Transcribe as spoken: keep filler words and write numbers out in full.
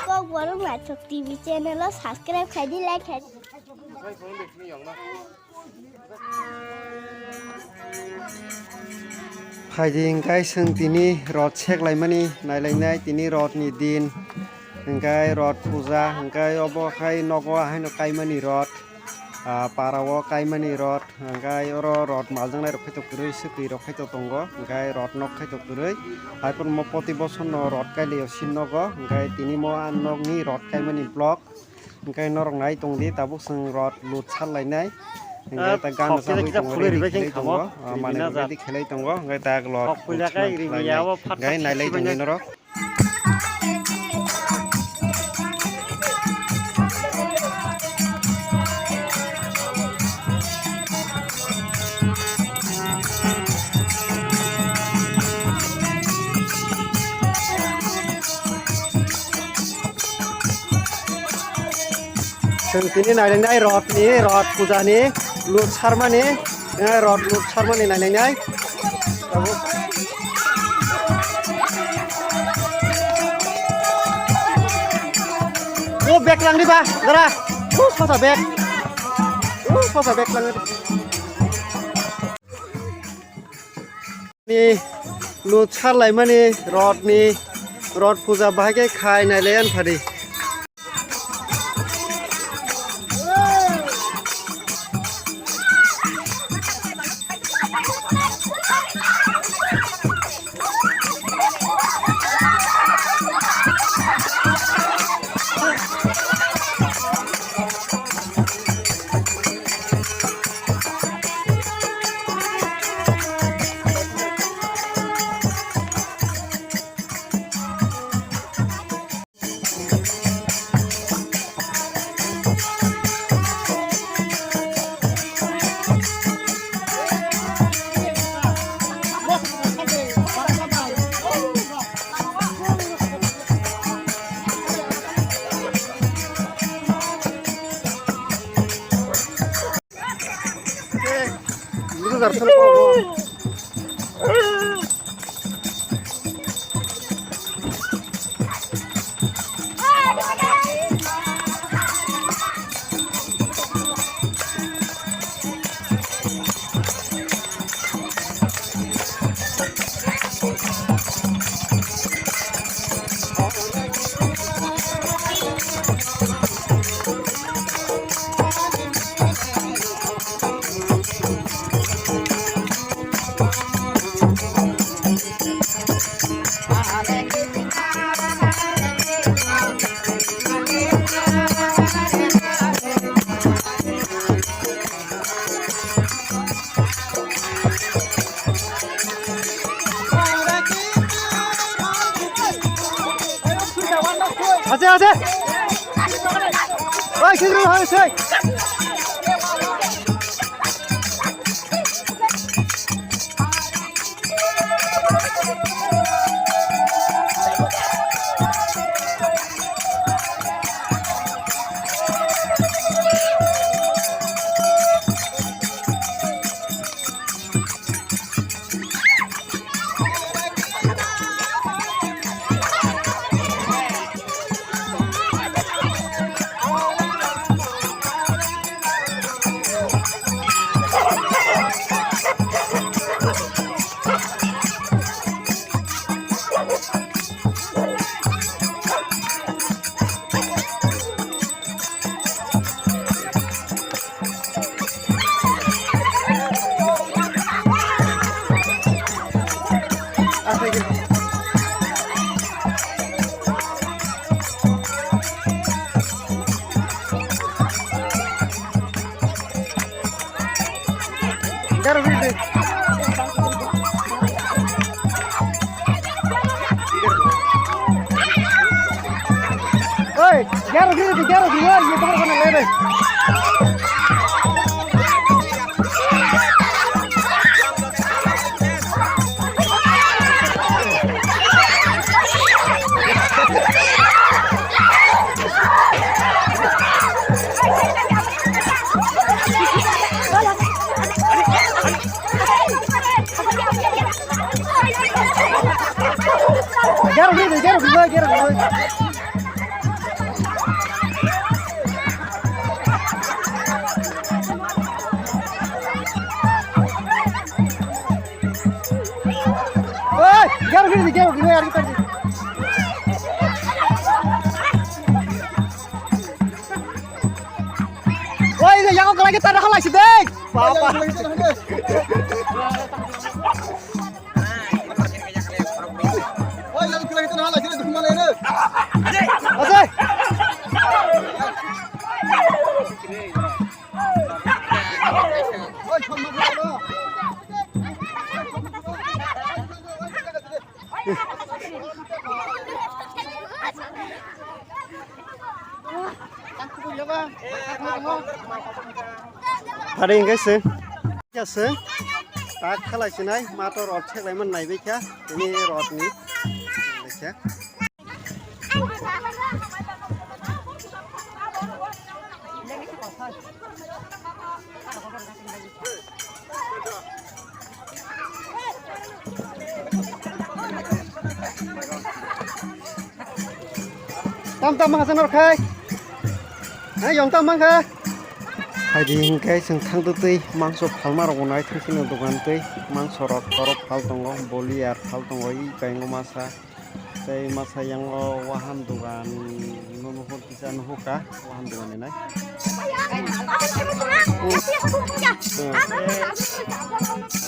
Kokborok Naithok T V channel o subscribe khai di, like khai di. Phaidi hwnkhe chwng tini rot seklaimani nailainai, tini rotni din hwnkhe rot puja hwnkhe obo khai nogo haino kaimani rot, ah, para o kaimani rot hwnkhe oro rot maljaknai rok khaito kwrwi swkwi rok khaito tongo hwnkhe rot nok khaito kwrwi. Haiphano poti bosonno rot kailio sin nogo hwnkhe tini mo ah nokni rot kaimani vlog. Hwnkhe norok nai tong di, tabuk chwng rot lut sar lainai. Hwnkhe ta gan rwchapwi tongo, ready khelai tongo, ah, manwi rok ready khelai tongo, hwnkhe ta rot lut sar lainai. Hwnkhe nai lai tong di norok. Chwng tini nailainai rot ni, rot puja ni, lut sarmani, eh, rot lut sarmani nailainai. Tabuk. O bag langdi ba, dara. O sosa bag. O sosa bag langdi. Ni lut sar laimani rot ni, rot puja bahai khe khai nailaiyan phadi. Ase, ase. Oi, khidru, oi, sei. Oi, gyaro giri di, gyaro giri, oi, ye tongmani khana lai bai. Oi, garo giri di, garo giri, arki pardi. Oi, ini yang kau lagi tanah halai sih, deh. Papa. Asai. Phari hingke se, ya se, tak khalai sinai, mator rot seklai man nai bekha, ini rot ni, bekha. Tam tam mangsa nor khai. Hai, yong tam mangkha. Hai di hingke chwng thang twi mangso phalma rok nai thang sini dogan twi mangso rok toro phal tongo, boli ar phal tongo, i kaingo masa. Tei masa yang o wahan dogan no nuhur kisa nuhur ka wahan dogan ni nai. Hmm.